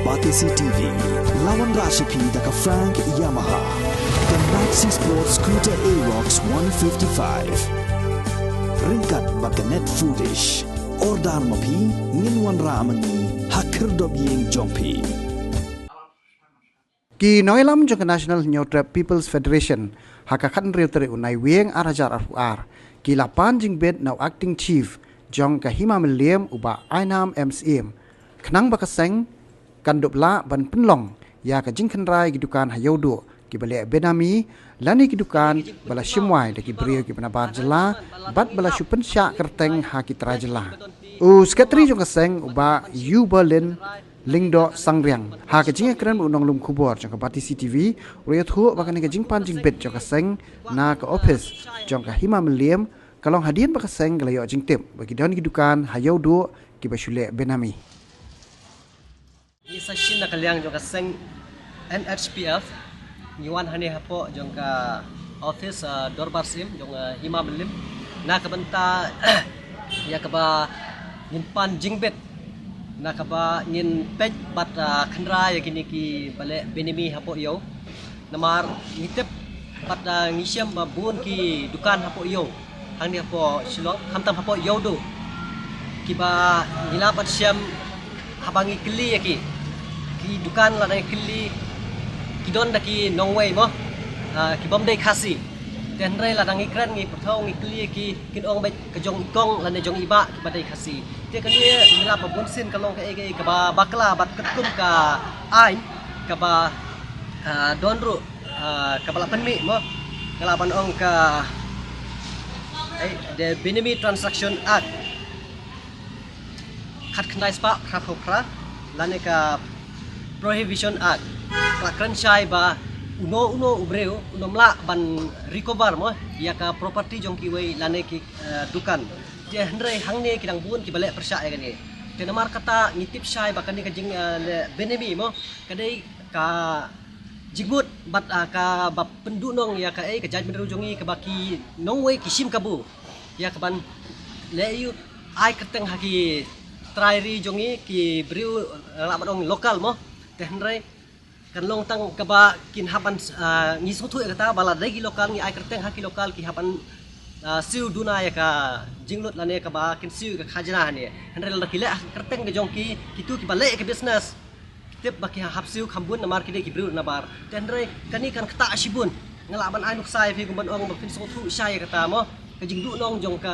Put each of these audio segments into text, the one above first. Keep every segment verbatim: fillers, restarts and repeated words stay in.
Batesi T V, la wanrah sha phi da ka Frank Yamaha, ka Maxi Sport Scooter Aerox one fifty-five. Ryngkat bad ka Net Foodish. Order ma phi, ngin wanrah ma ngi ha khyrdop ïing jong phi. Ki nongïalam jong ka National Hynñiewtrep People's Federation ha ka khathynriew tarik u Naiwieng ar hajar arphew ar ki la pan jingbit na u Acting Chief jong ka Hima Mylliem, u Bah Ainam M Syiem, khnang ba ka seng kan dup lah ban pynlong ïa ka jingkhynra ïa ki dukan ha Ïewduh kiba leh benami, lane ki dukan ba la shim wai da ki briew kiba nabar jylla bad ba la shu pynshah kyrteng ha ki trai jylla. U Secretary jong ka seng, u Bah Yu Berlin Lyngdoh Sangriang, ha ka jingïakren bad u nonglum khubor jong ka Batesi T V, u la ïathuh ba kane ka jingpan jingbit jong ka seng na ka ophis jong ka Hima Mylliem ka long hadien ba ka seng ka la ïoh jingtip ba ki don ki dukan ha Ïewduh kiba shu leh benami. Ngi sa shin na ka liang jong ka seng N H P F, ngi wan hangne hapoh jong ka office, ah, dorbar syiem jong, ah, Hima Mylliem na ka bynta ïa kaba ngin pan jingbit, na kaba ngin peit bad, ah, khynra ïa kine kiba leh benami hapoh ïew. Namar ngi tip bad, ah, ngi shem ba bun ki dukan hapoh ïew hangne hapoh Shillong, khamtam hapoh Ïewduh, kiba ngi lah ban shem haba ngi kylli ïa ki, ki dukan lada ngi kylli, ki don da ki nongwei mo, ah, kibym dei Khasi. Te hynrei lada ngi kren, ngi pyrthaw, ngi kylli ïa ki, kin ong beit ka jong i kong lane jong i bah kiba dei Khasi. Te kane ngi lah ba bun sien ka long kaei kaei kaba bakla bad katkum ka aiñ kaba, ah, don ruh, ah, kaba la pynmih mo, nga lah ban ong ka, eh, the Benami Transaction Act khatkhyndai spah phra phew phra lane ka Prohibition Act. Ka la kren shai ba uno uno u briew uno ym lah ban recover mo ïa ka property jong kiwei lane ki, eh, dukan. Te hynrei hangne ki dang bun kiba leh pyrshah ïa kane. Te namar kata ngi tip shai ba kane ka jing, eh, leh benami mo ka dei ka jingmut bad, ah, kaba pynduh nong ïa kaei ka jaitbynriew jong ngi kaba ki nongwei ki shim kabu ïa kaban leh ïa u ai kyrteng ha ki trai ri jong ngi, ki briew, eh, lah ban ong local mo. Te hynrei kan long tang kaba kin hap ban, ah, ngi sngewthuh ïa kata ba lada dei ki local ngi ai kyrteng ha ki local ki hap ban, ah, siew duna ïa ka jinglut lane kaba kin siew ïa ka khajna hangne. Hynrei lada ki leh ha kyrteng ka jong ki, kitu kiba leh ïa ka business, tip ba ki hap siew kham bun namar ki dei ki briew nabar. Te hynrei kane kan ktah shibun. Nga lah ban ai nuksa ïa phi kum ban ong ba phin sngewthuh shai ïa kata mo, ka jingduh nong jong ka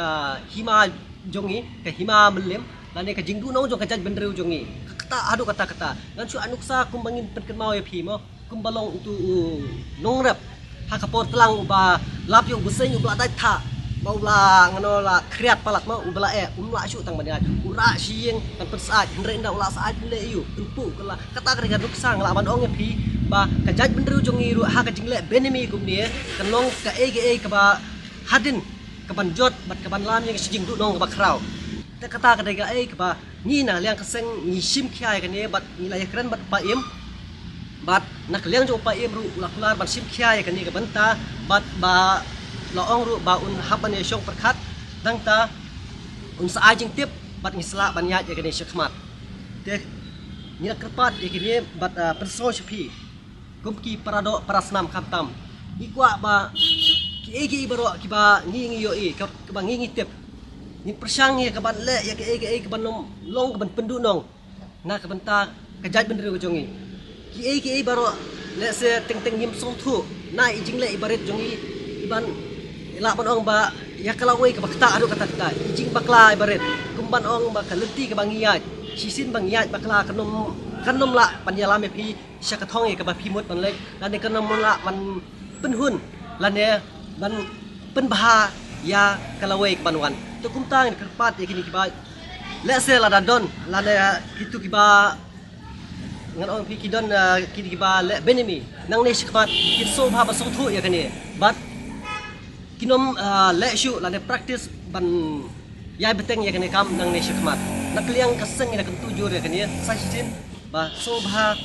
hima jong ngi, ka Hima Mylliem, lane ka jingduh nong jong ka jaitbynriew jong ngi. Ka ktah haduh katta katta. Ngan shu ai nuksa kum ba ngin pynkynmaw ïa phi mo, kum ba long utu u nongrep ha ka por tlang uba lap ïa u bseiñ uba la dait thah, ba uba la, ngano, la khriat palat mo, uba la eh, um lah shuh tang ban ïaid, u rah sha ïing ban pynsyaid, hynrei ynda u la syaid, u leh ïa u, pynpuh, ka la, kata ka dei ka nuksa. Nga lah ban ong ïa phi ba ka jaitbynriew jong ngi ruh ha ka jingleh benami kumne kan long kaei kaei kaba hadien kaban jot bad kaban lam ïa ka jingduh nong kaba khraw. Te kata ka dei kaei kaba ngi na liang ka seng ngi shim khia ïa kane bad ngi la ïakren bad u Paiem. Bad na ka liang jong u Paiem ruh u la kular ban shim khia ïa kane ka bynta bad ba la ong ruh ba un hap ban ïashong pyrkhat, nangta un sa ai jingtip bad ngi sa lah ban ïaid ïa kane shakhmat. Te ngi la kyrpad ïa kane bad, ah, pynsngew sha phi kum ki para doh para snam khamtam. Ngi kwah ba kiei kiei baroh kiba ngi ngi ïohi, ka, kaba ngi ngi tip, ngin pyrshang ïa kaban leh ïa kiei kiei kaban long, long kaban pynduh nong na ka bynta ka jaitbynriew ka jong ngi. Kiei kiei baroh, lehse teng teng ngim sngewthuh na i jingleh i barit jong ngi, iban lah ban ong ba ïa ka lawei kaba ktah haduh katta katta, i jingbakla i barit, kum ban ong ba ka lynti kaba ngi ïaid, shisien ba ngi ïaid bakla kan ym, kan ym lah ban ïalam ïa phi sha ka thong ïa kaba phi mut ban leit, lane kan ym lah ban pynhun lane ban pynbha ïa ka lawei kaban wan. Te kumta ngin kyrpad ïa kine kiba, lehse lada don lane kitu kiba, ngan ong phi, ki don, ah, kine kiba leh benami, nangne shakhmat kin sngewbha ba sngewthuh ïa kane bad kin ym, ah, leh shuh lane practice ban ïai bteng ïa kane ka kam nangne shakhmat. Na ka liang ka seng ngi la kyntu jur ïa kane sa shisien ba sngewbha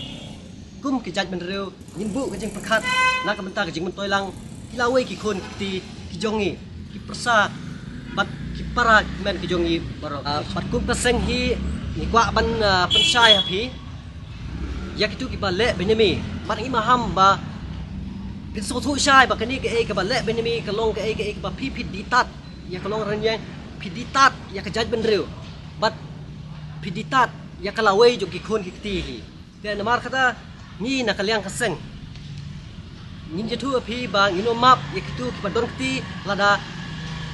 kum ki jaitbynriew ngin buh ka jingpyrkhat na ka bynta ka jingmyntoi lang ki lawei ki khun ki kti ki jong ngi, ki pyrsa bad ki para kmen ki jong ngi baroh. Ah, bad kum ka seng hi ngi kwah ban, ah, pynshai ha phi ïa kitu kiba leh bynïaid. Bad ngi maham ba phin sngewthuh shai ba kane kaei kaba leh bynïaid ka long kaei kaei kaba phi phi ditat ïa ka long rynïeng, phi ditat ïa ka jaitbynriew, bad phi ditat ïa ka lawei jong ki khun ki kti hi. Te namar kata ngi na ka liang ka seng ngin jathu phi ba ngin ym map ïa kitu kiba don kti lada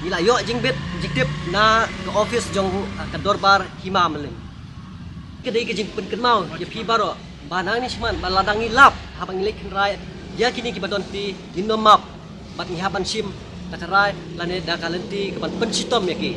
ngi la ïoh jingbit jingtip na ka office jong ka dorbar hima Mylliem. Ka dei ka jingpynkynmaw ïa phi baroh ba nang ni shman ba lada ngi lap haba ngi leit khynrai ïa kine kiba don kti ngin ym map, bad ngi hap ban shim da ka rai lane da ka lynti kaban pynshitom ïa ki.